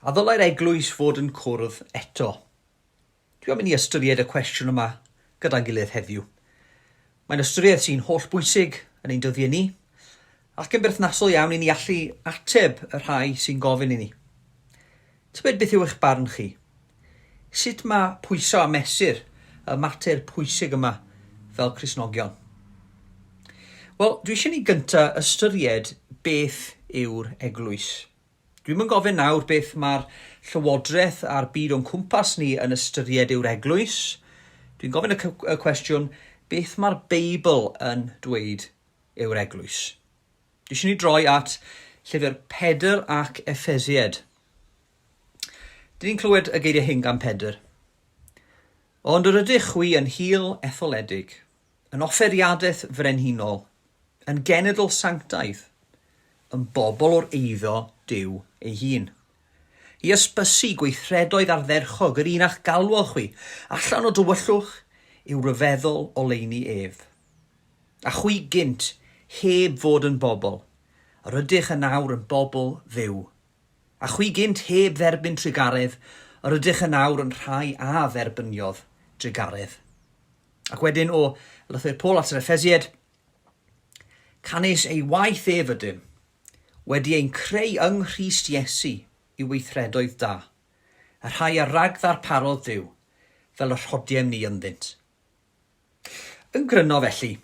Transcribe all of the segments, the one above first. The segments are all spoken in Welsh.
A ddylai'r eglwys fod yn cwrdd eto? Dwi am i ni ystyried y cwestiwn yma gyda'n gilydd heddiw. Mae'n ystyriaeth sy'n holl bwysig yn ein dyddiau ni, ac yn berthnasol iawn i ni allu ateb y rhai sy'n gofyn i ni. Tybed beth yw eich barn chi? Sut mae pwyso a mesur y mater pwysig yma fel Cristnogion? Wel, dwi eisiau ni gyntaf ystyried beth yw'r eglwys. Dwi'm yn gofyn nawr beth mae'r llywodraeth a'r byd o'n cwmpas ni yn ystyried yw'r eglwys. Dwi'n gofyn y, y cwestiwn, beth mae'r Beibl yn dweud yw'r eglwys? Dwi eisiau ni droi at llyfr Pedr ac Efesied. Dyn ni'n clywed y geiriau hyn gan Pedr. Ond yr ydych chwi yn hil etholedig, yn offeriadaeth frenhinol, yn genedl sanctaidd, yn bobl o'r eiddo Duw ei hun. I ysbysu gweithredoedd ardderchog yr un a'ch galwodd chwi allan o dywyllwch i'w ryfeddol oleuni ef. A chwi gynt, heb fod yn bobl, yr ydych yn awr yn bobl Dduw. A chwi gynt heb dderbyn trugaredd, yr ydych yn awr yn rhai a dderbyniodd drugaredd. Ac wedyn o lythyr Paul at yr Effesied, Canys ei waith ef ydym, wedi ein creu yng Nghrist Iesu i weithredoedd da, y rhai a ragddarparodd Duw, fel y rhodiem ni ynddynt. Yn gryno felly,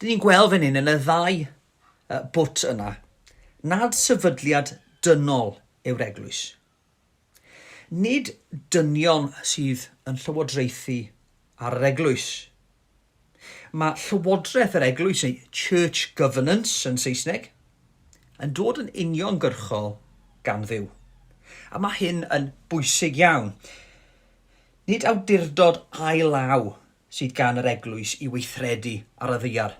dyn ni'n gweld fan hyn yn y ddau bwt yna, nad sefydliad dynol yw'r eglwys. Nid dynion sydd yn llywodraethu ar yr eglwys. Mae llywodraeth yr eglwys, neu church governance yn Saesneg, yn dod yn uniongyrchol gan Dduw. A mae hyn yn bwysig iawn. Nid awdurdod ail law sydd gan yr eglwys i weithredu ar y ddaear.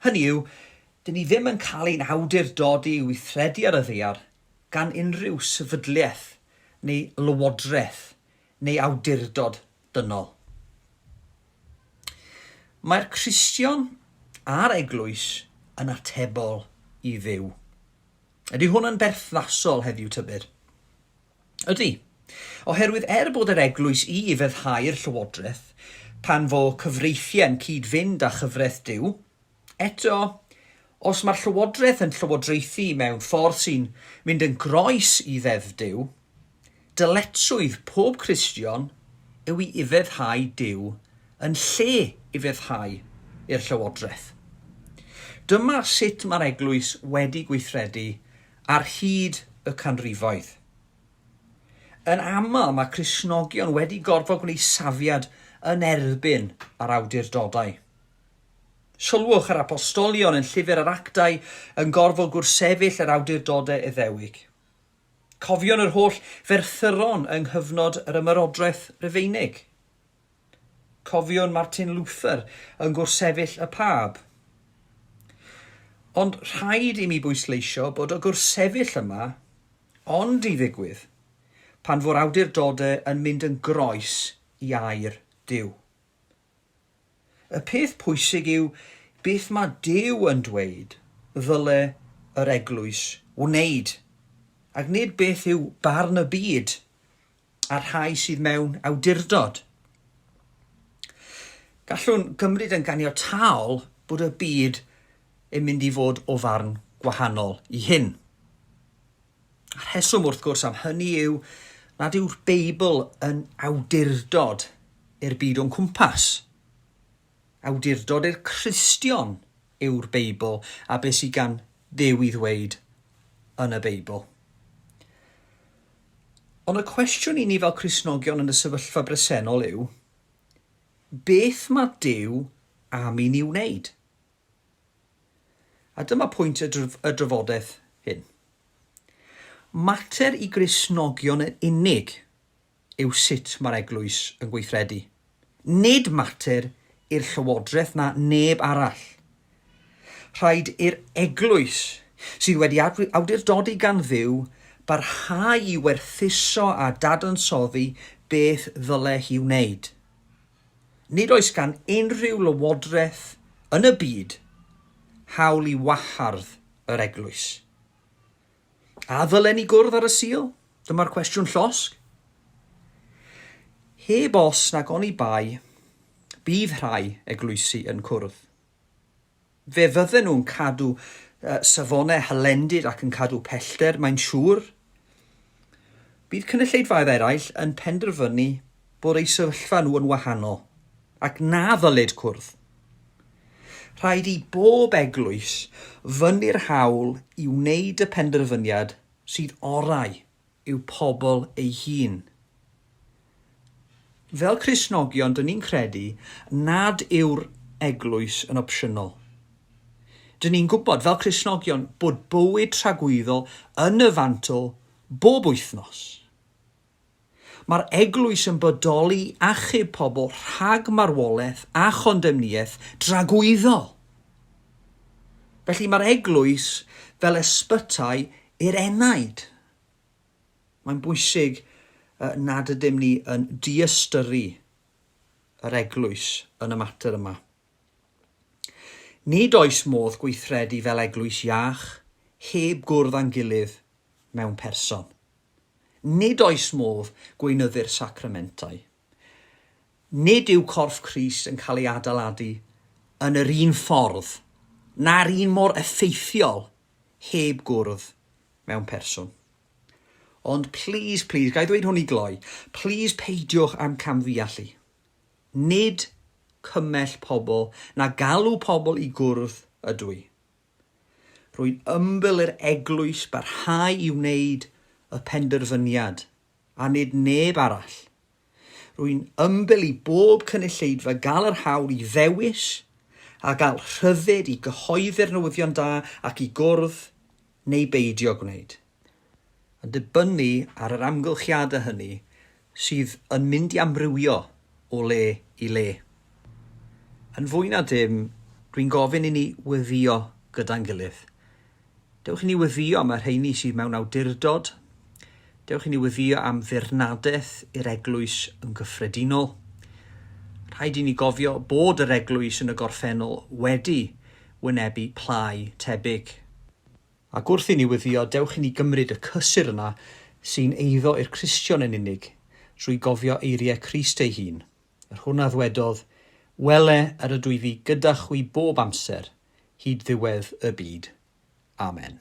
Hynny yw, dyn ni ddim yn cael ein awdurdodi i weithredu ar y ddaear gan unrhyw sefydliaeth neu lywodraeth neu awdurdod dynol. Mae'r Cristion a'r eglwys yn atebol i Dduw. Ydy hwn yn berthnasol heddiw tybed? Ydy. Oherwydd er bod yr eglwys i ufuddhau'r llywodraeth pan fo cyfreithiau'n cyd-fynd â chyfraith Duw, eto, os mae'r llywodraeth yn llywodraethu mewn ffordd sy'n mynd yn groes i ddeddf Duw, dyletswydd pob Cristion yw i ufuddhau Duw yn lle ufuddhau i'r llywodraeth. Dyma sut mae'r eglwys wedi gweithredu ar hyd y canrifoedd. Yn aml mae Cristnogion wedi gorfod gwneud safiad yn erbyn yr awdurdodau. Sylwch yr apostolion yn Llyfr yr Actau yn gorfod gwrthsefyll yr awdurdodau Iddewig. Cofion yr holl ferthyron yng nghyfnod yr Ymerodraeth Rufeinig. Cofiwn Martin Luther yn gwrthsefyll y Pab. Ond rhaid i mi bwysleisio bod y gwrthsefyll yma ond i ddigwydd pan fo'r awdurdodau yn mynd yn groes i air Duw. Y peth pwysig yw beth mae Duw yn dweud ddyle yr eglwys wneud, ac nid beth yw barn y byd a'r rhai sydd mewn awdurdod. Gallwn gymryd yn ganiataol bod y byd yn mynd i fod o farn gwahanol i hyn. A'r rheswm wrth gwrs am hynny yw nad yw'r Beibl yn awdurdod i'r byd o'n cwmpas. Awdurdod i'r Cristion yw'r Beibl a beth sydd gan Dduw i ddweud yn y Beibl. Ond y cwestiwn i ni fel Cristnogion yn y sefyllfa bresennol yw, beth mae Duw am i ni wneud? A dyma pwynt y, draf y drafodaeth hyn. Mater i Gristnogion yn unig yw sut mae'r eglwys yn gweithredu. Nid mater i'r llywodraeth na neb arall. Rhaid i'r eglwys, sydd wedi awdurdodi gan Dduw, barhau i werthuso a dadansoddi beth ddyle hi wneud. Nid oes gan unrhyw lywodraeth yn y byd hawl i wahardd yr eglwys. A ddylen ni gwrdd ar y Sul? Dyma'r cwestiwn llosg. Heb os nag oni bai, bydd rhai eglwysi yn cwrdd. Fe fydden nhw'n cadw safonau hylendid ac yn cadw pellter, mae'n siŵr. Bydd cynulleidfaoedd eraill yn penderfynu bod eu sefyllfa nhw yn wahanol ac na ddylid cwrdd. Rhaid i bob eglwys fynnu'r hawl i wneud y penderfyniad sydd orau i'w pobl ei hun. Fel Cristnogion, dyn ni'n credu nad yw'r eglwys yn opsiynol. Dyn ni'n gwybod, fel Cristnogion, bod bywyd tragwyddol yn y fantol bob wythnos. Mae'r eglwys yn bodoli i achub pobl rhag marwolaeth a chondemniaeth dragwyddol. Felly mae'r eglwys fel ysbytai i'r enaid. Mae'n bwysig nad ydym ni yn diystyru yr eglwys yn y mater yma. Nid oes modd gweithredu fel eglwys iach heb gwrdd â'n gilydd mewn person. Nid oes modd gweinyddu'r sacramentau. Nid yw corff Crist yn cael ei adeiladu yn yr un ffordd na'r un mor effeithiol heb gwrdd mewn person. Ond plîs, plîs, ga i ddweud hwn i gloi, plîs peidiwch â'm camddeall i. Nid cymell pobl na galw pobl i gwrdd ydw i. Rwy'n ymbil i'r eglwys barhau i wneud y penderfyniad, a nid neb arall. Rwy'n ymbil i bob cynulleidfa gael yr hawl i ddewis a gael rhyddid i gyhoeddi'r newyddion da ac i gwrdd neu beidio gwneud. Yn dibynnu ar yr amgylchiadau hynny sydd yn mynd i amrywio o le i le. Yn fwy na dim, dwi'n gofyn i ni weddïo gyda'n gilydd. Dewch i ni weddïo am y rheini sydd mewn awdurdod. Dewch i ni weddïo am ddirnadaeth i'r eglwys yn gyffredinol. Rhaid i ni gofio bod yr eglwys yn y gorffennol wedi wynebu plâu tebyg. Ac wrth i ni weddïo, dewch i ni gymryd y cysur yna sy'n eiddo i'r Cristion yn unig, trwy gofio eiriau Crist ei hun, yr hwn a ddwedodd, Wele, yr ydwyf fi gyda chwi bob amser, hyd ddiwedd y byd. Amen.